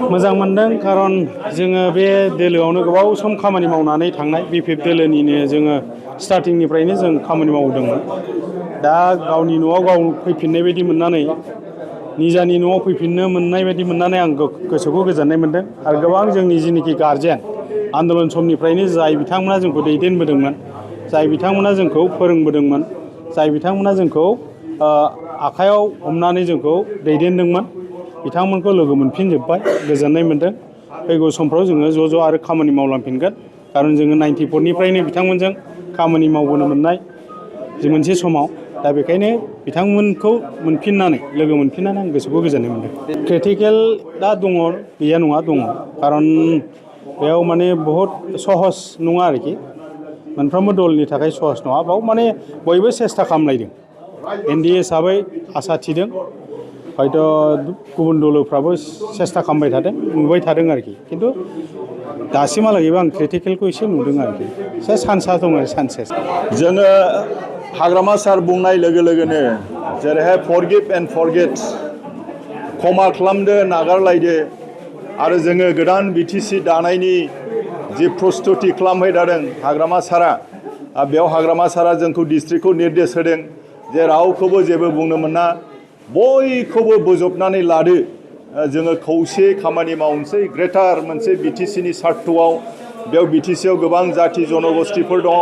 मोजां मोनदों खारन जोङो बे दोलोआवनो गोबाव सम खामानि मावनानै थांनाय बिपिएफ दोलोनिनो जोङो स्टार्टिंनिफ्रायनो जों खामानि मावदोंमोन। दा गावनि न'आव गाव फैफिननाय बायदि मोननानै निजानि न'आव फैफिननो मोननाय बायदि मोननानै आं गोसोखौ गोजोननाय मोनदों आरो गोबां जोंनि जिनोखि गारजेन आन्दलन समनिफ्रायनो जाय बिथांमोना जोंखौ दैदेनबोदोंमोन, जाय बिथांमोना जोंखौ फोरोंबोदोंमोन, जाय बिथांमोना जोंखौ आखायाव हमनानै जोंखौ दैदेनदोंमोन, बिथांमोनखौ लोगो मोनफिनजोब्बाय, गोजोननाय मोनदों। फैगौ समफ्राव जोङो ज' आरो खामानि मावलांफिनगोन खारन जोङो 94निफ्रायनो बिथांमोनजों खामानि मावबोनो मोननाय जे मोनसे समाव दा बेखायनो बिथांमोनखौ मोनफिननानै लोगो मोनफिननानै आं गोसोखौ गोजोननाय मोनदों। क्रिटिकेल दा दङ, गैया नङा दङ, खारन बेयाव माने बहुद सहस नङा आरोखि, मोनफ्रोमबो दलनि थाखाय सहस नङा। बाव माने बयबो सेस्था खालामलायदों, एनडिए हिसाबै आसा थिदों, हयथ' गुबुन दलफ्राबो सेस्था खालामबाय थादों, नुबाय थादों आरोखि, खिन्थु दासिमहालागैबो आं क्रिटिकेलखौ एसे नुदों आरोखि, एसे चान्सआ दङ आरो चान्सेस। जोङो हाग्रामा सार बुंनाय लोगो लोगोनो जेरैहाय फरगिभ एन्ड फरगेट, क्षमा खालामदो नागारलायदो, आरो जोङो गोदान बिटिसि दानायनि जि प्रस्तुति खालामबाय थादों हाग्रामा सारा, बेयाव हाग्रामा सारा जोंखौ डिस्ट्रिक्टखौ निर्देश होदों जे रावखौबो जेबो बुंनो मोना, बयखौबो बोजबनानै लादो, जोङो खौसे खामानि मावनोसै ग्रेटार मोनसे बिटिसिनि सार्थआव। बेयाव बिटिसिआव गोबां जाथि जनगोष्ठीफोर दङ,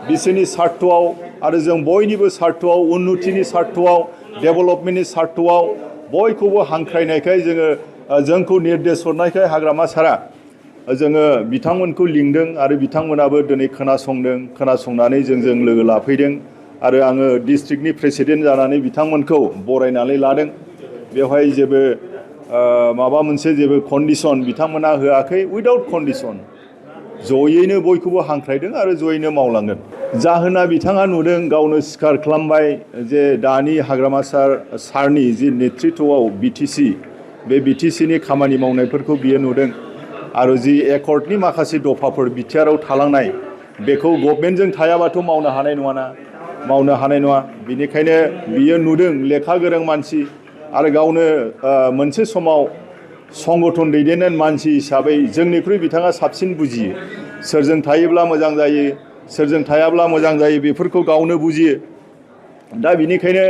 बिसोरनि सार्थआव आरो जों बयनिबो सार्थआव, उन्नतिनि सार्थआव, डेभेलपमेन्टनि सार्थआव बयखौबो हांख्रायनायखाय जोंखौ निर्देश हरनायखाय हाग्रामा सारा जोङो बिथांमोनखौ लिंदों आरो बिथांमोनाबो दिनै खोनासंदों, खोनासंनानै जोंजों लोगो लाफैदों आरो आङो डिस्ट्रिक्टनि प्रेसिडेन्ट जानानै बिथांमोनखौ बरायनानै लादों। बेवहाय जेबो माबा मोनसे जेबो कन्डिसन बिथांमोना होआखै, उइदाउट कन्डिसन जयैनो बयखौबो हांख्रायदों आरो जयैनो मावलांगोन। जाहोना बिथाङा नुदों, गावनो स्वीकार खालामबाय जे दानि हाग्रामा सारनि जि नेतृत्वआव बिटिसि, बे बिटिसिनि खामानि मावनायफोरखौ बियो नुदों आरो जि एकर्डनि माखासे दफाफोर बिटिआरआव थालांनाय, बेखौ गभर्नमेन्टजों थायाबाथ' मावनो हानाय नङा। बिनिखायनो बियो नुदों, लेखा गोरों मानसि आरो गावनो मोनसे समाव संगठन दैदेननाय मानसि हिसाबै जोंनिख्रुइ बिथाङा साबसिन बुजियो, सोरजों थायोब्ला मोजां जायो, सोरजों थायाब्ला मोजां जायो, बेफोरखौ गावनो बुजियो। दा बिनिखायनो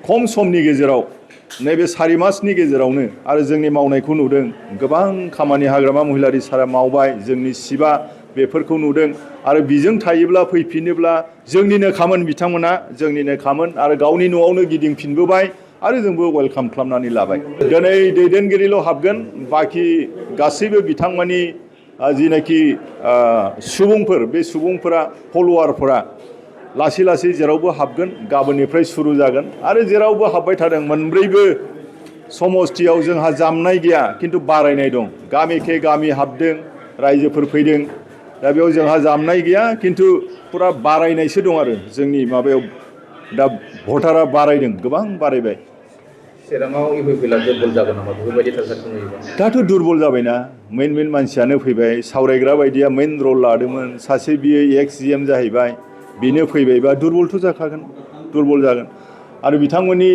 खम समनि गेजेराव नैबे 4 मासनि गेजेरावनो आरो जोंनि मावनायखौ नुदों, गोबां खामानि हाग्रामा महिलारि सारा मावबाय, जोंनि सिबा बेफोरखौ नुदों आरो बिजों थायोब्ला फैफिनोब्ला जोंनिनो खामोन, बिथांमोना जोंनिनो खामोन आरो गावनि न'आवनो गिदिंफिनबोबाय आरो जोंबो वेलकाम खालामनानै लाबाय। दिनै दैदेनगिरिल' हाबगोन, बाखि गासैबो बिथांमोननि जिनाखि सुबुंफोर, बे सुबुंफोरा फल'वारफोरा लासै लासै जेरावबो हाबगोन, गाबोननिफ्राय सुरु जागोन आरो जेरावबो हाबबाय थादों। मोनब्रैबो समस्थियाव जोंहा जामनाय गैया, खिन्थु बारायनाय दं। गामिखे गामि हाबदों, रायजोफोर फैदों, दा बेयाव जोंहा जामनाय गैया, खिन्थु फुरा बारायनायसो दं आरो जोंनि माबायाव दा भटारा बारायदों, गोबां बारायबाय। चिराङाव इउपिपिएलआ दुरबल जागोन नामा बेफोरबायदि थासारिखौ नुयोबा? दाथ' दुरबल जाबायना, मेन मानसियानो फैबाय, सावरायग्रा बायदिया मेन रल लादोंमोन, सासे बियो एक्स जिएम जाहैबाय, बेनो फैबायबा दुरबलथ' जाखागोन, दुरबल जागोन। आरो बिथांमोननि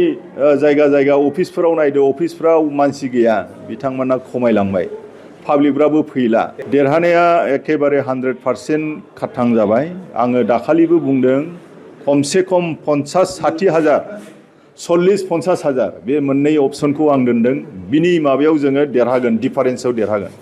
जायगा अफिसफोराव नायदो, अफिसफ्राव मानसि गैया, बिथांमोना खमायलांबाय, पाब्लिकफ्राबो फैला। देरहानाया एखेबारे 100% खाथां जाबाय। आङो दाखालिबो बुंदों, खमसे खम 50-60 हाजार, 40-50 हाजार बे मोननै अपसनखौ आं दोनदों। बिनि माबायाव जोङो देरहागोन, डिफारेन्सआव देरहागोन।